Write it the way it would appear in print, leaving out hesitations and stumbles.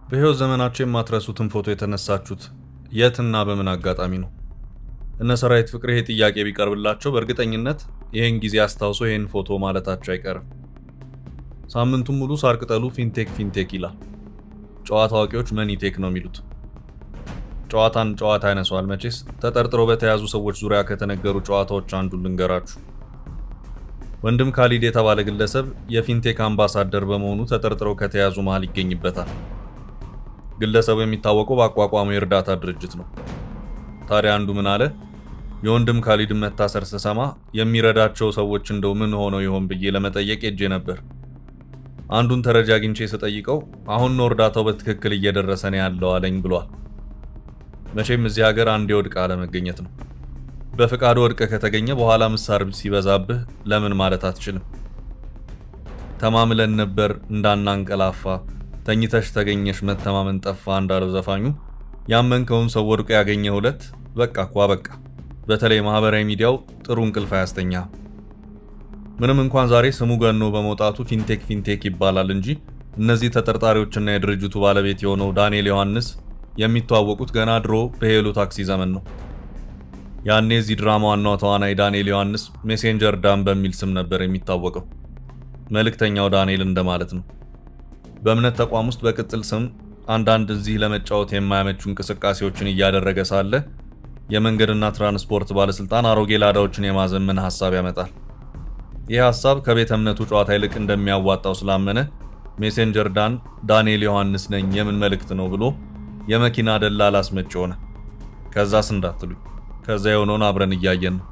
በሕይወት ዘመናችሁ የማትረሱትን ፎቶ የተነሳችሁት የትና በምን አጋጣሚ ነው? እነ ሰራዊት ፍቅር ይሄ ጥያቄ ቢቀርብላቸው በእርግጠኝነት ይህን ጊዜ አስታውሶ ይህን ፎቶ ማለታቸው አይቀርም። ሳምንቱን ሙሉ ሳር ቅጠሉ fintech fintech ይላል። ጨዋታ አዋቂዎች money tech ነው የሚሉት። ጨዋታን ጨዋታ ያነሰዋል። መቼስ ተጠርጥረው በተያዙ ሰዎች ዙሪያ ከተነገሩ ጨዋታዎች አንዱን ልንገራችሁ። ወንድም ካሊድ የተባለ ግለሰብ የ fintech አምባሳደር በመሆኑ ተጠርጥረው ከተያዙ መሃል ይገኝበታል። ግለሰቡ የሚታወቀው በአቋቋመው የእርዳታ ድርጅት ነው። ታዲያ አንዱ ምን አለ? የወንድም ካሊድን መታሰር ስሰማ የሚረዳቸው ሰዎች እንደው ምን ሆነው ይሆን ብዬ ለመጠየቅ ሄጄ ነበር። አንዱን ተረጂ አግኝቼ ስጠይቀው አሁን ነው እርዳታው በትክክል እየደረሰ ነው ያለው አለኝ ብሏል። መቼም እዚህ ሀገር አንዴ ወድቆ አለመገኘት ነው። በፍቃዱ ወድቀህ ከተገኘ በኋላ ምሳር ሲበዛብህ ለምን ማለት አትችልም። ተማምለን ነበር እንዳናንቀላፋ፣ ተኝተሽ ተገኘሽ መተማመን ጠፋ እንዳለው ዘፋኙ፣ ያመንከውን ሰው ወድቆ ያገኘህ ዕለት በቃ እኮ በቃ። በተለይ ማህበራዊ ሚዲያው ጥሩ እንቅልፍ አያስተኛ። ምንም እንኳን ዛሬ ስሙ ገኖ በመውጣቱ fintech fintech ይባላል እንጂ እነዚህ ተጠርጣሪዎችና የድርጅቱ ባለቤት የሆነው ዳንኤል ዮሐንስ የሚተዋወቁት ገና ድሮ በሄሎ ታክሲ ዘመን ነው። ያኔ እዚህ ድራማ ዋናው ተዋናይ ዳንኤል ዮሐንስ ሜሴንጀር ዳን በሚል ስም ነበር የሚታወቀው። መልእክተኛው ዳንኤል እንደማለት ነው። በእምነት ተቋም ውስጥ በቅጽል ስም አንዳንድ እዚህ ለመጫወት የማያመቹ እንቅስቃሴዎችን እያደረገ ሳለ የመንገድና ትራንስፖርት ባለስልጣን አሮጌ ላዳዎችን የማዘመን ሐሳብ ያመጣል። ይህ ሐሳብ ከቤተ እምነቱ ጨዋታ ይልቅ እንደሚያዋጣው ስላመነ ሜሴንጀር ዳን ዳንኤል ዮሐንስ ነኝ፣ የምን መልእክት ነው ብሎ የመኪና ደላላ አስመጪ ሆነ። ከዛስ እንዳትሉኝ፣ ከዛ የሆነውን አብረን እያየን ነው።